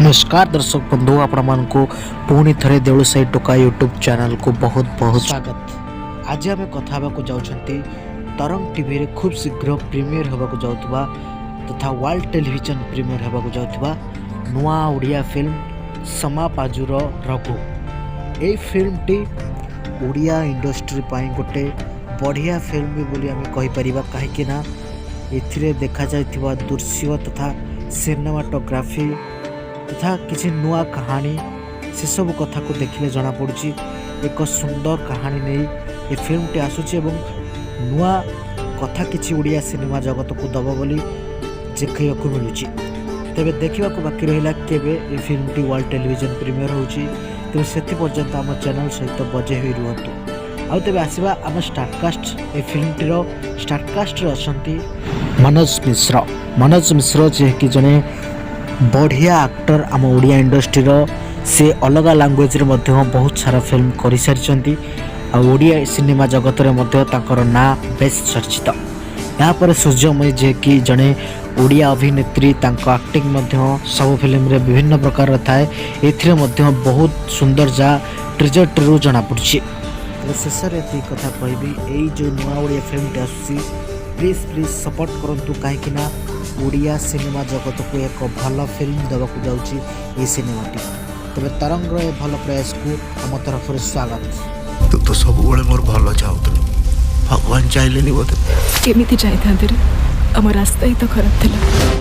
ନମସ୍କାର ଦର୍ଶକ ବନ୍ଧୁ, ଆପଣମାନଙ୍କୁ ପୁଣି ଥରେ ଦେଉଳସାହି ଟୋକା ୟୁଟ୍ୟୁବ୍ ଚ୍ୟାନେଲକୁ ବହୁତ ବହୁତ ସ୍ୱାଗତ। ଆଜି ଆମେ କଥା ହେବାକୁ ଯାଉଛନ୍ତି ତରଙ୍ଗ ଟିଭିରେ ଖୁବ୍ ଶୀଘ୍ର ପ୍ରିମିୟର ହେବାକୁ ଯାଉଥିବା ତଥା ୱାର୍ଲଡ ଟେଲିଭିଜନ ପ୍ରିମିୟର ହେବାକୁ ଯାଉଥିବା ନୂଆ ଓଡ଼ିଆ ଫିଲ୍ମ ସମା ପାଜୁର ରଘୁ। ଏଇ ଫିଲ୍ମଟି ଓଡ଼ିଆ ଇଣ୍ଡଷ୍ଟ୍ରି ପାଇଁ ଗୋଟେ ବଢ଼ିଆ ଫିଲ୍ମ ବି ବୋଲି ଆମେ କହିପାରିବା, କାହିଁକି ନା ଏଥିରେ ଦେଖାଯାଇଥିବା ଦୃଶ୍ୟ ତଥା ସିନେମାଟୋଗ୍ରାଫି ତଥା କିଛି ନୂଆ କାହାଣୀ, ସେସବୁ କଥାକୁ ଦେଖିଲେ ଜଣାପଡ଼ୁଛି ଏକ ସୁନ୍ଦର କାହାଣୀ ନେଇ ଏ ଫିଲ୍ମଟି ଆସୁଛି ଏବଂ ନୂଆ କଥା କିଛି ଓଡ଼ିଆ ସିନେମା ଜଗତକୁ ଦେବ ବୋଲି ଦେଖିବାକୁ ମିଳୁଛି। ତେବେ ଦେଖିବାକୁ ବାକି ରହିଲା କେବେ ଏ ଫିଲ୍ମଟି ୱାର୍ଲଡ ଟେଲିଭିଜନ ପ୍ରିମିୟର ହେଉଛି। ତେବେ ସେଥିପର୍ଯ୍ୟନ୍ତ ଆମ ଚ୍ୟାନେଲ ସହିତ ବଜେଇ ହୋଇ ରୁହନ୍ତୁ। ଆଉ ତେବେ ଆସିବା ଆମ ଷ୍ଟାରକାଷ୍ଟ। ଏ ଫିଲ୍ମଟିର ଷ୍ଟାରକାଷ୍ଟରେ ଅଛନ୍ତି ମନୋଜ ମିଶ୍ର। ମନୋଜ ମିଶ୍ର ଯିଏକି ଜଣେ ବଢ଼ିଆ ଆକ୍ଟର ଆମ ଓଡ଼ିଆ ଇଣ୍ଡଷ୍ଟ୍ରିର। ସେ ଅଲଗା ଲାଙ୍ଗୁଏଜରେ ମଧ୍ୟ ବହୁତ ସାରା ଫିଲ୍ମ କରିସାରିଛନ୍ତି ଆଉ ଓଡ଼ିଆ ସିନେମା ଜଗତରେ ମଧ୍ୟ ତାଙ୍କର ନାଁ ବେଶ ଚର୍ଚ୍ଚିତ। ଏହାପରେ ସୂର୍ଯ୍ୟମୟୀ, ଯିଏକି ଜଣେ ଓଡ଼ିଆ ଅଭିନେତ୍ରୀ। ତାଙ୍କ ଆକ୍ଟିଂ ମଧ୍ୟ ସବୁ ଫିଲ୍ମରେ ବିଭିନ୍ନ ପ୍ରକାରର ଥାଏ। ଏଥିରେ ମଧ୍ୟ ବହୁତ ସୁନ୍ଦର, ଯାହା ଟିଜରଟିରୁ ଜଣାପଡ଼ୁଛି। ତେବେ ଶେଷରେ ଏତିକି କଥା କହିବି, ଏଇ ଯେଉଁ ନୂଆ ଓଡ଼ିଆ ଫିଲ୍ମଟି ଆସୁଛି, ପ୍ଲିଜ୍ ପ୍ଲିଜ୍ ସପୋର୍ଟ କରନ୍ତୁ, କାହିଁକି ନା ଓଡ଼ିଆ ସିନେମା ଜଗତକୁ ଏକ ଭଲ ଫିଲ୍ମ ଦେବାକୁ ଯାଉଛି ଏହି ସିନେମାଟି। ତେବେ ତରଙ୍ଗର ଏ ଭଲ ପ୍ରୟାସକୁ ଆମ ତରଫରୁ ସ୍ୱାଗତ। ତୁ ତ ସବୁବେଳେ ମୋର ଭଲ ଚାହୁଁଥିଲୁ, ଭଗବାନ ଚାହିଁଲେନି ବୋଧେ। କେମିତି ଯାଇଥାନ୍ତେ ରେ? ଆମ ରାସ୍ତା ହିଁ ତ ଖରାପ ଥିଲା।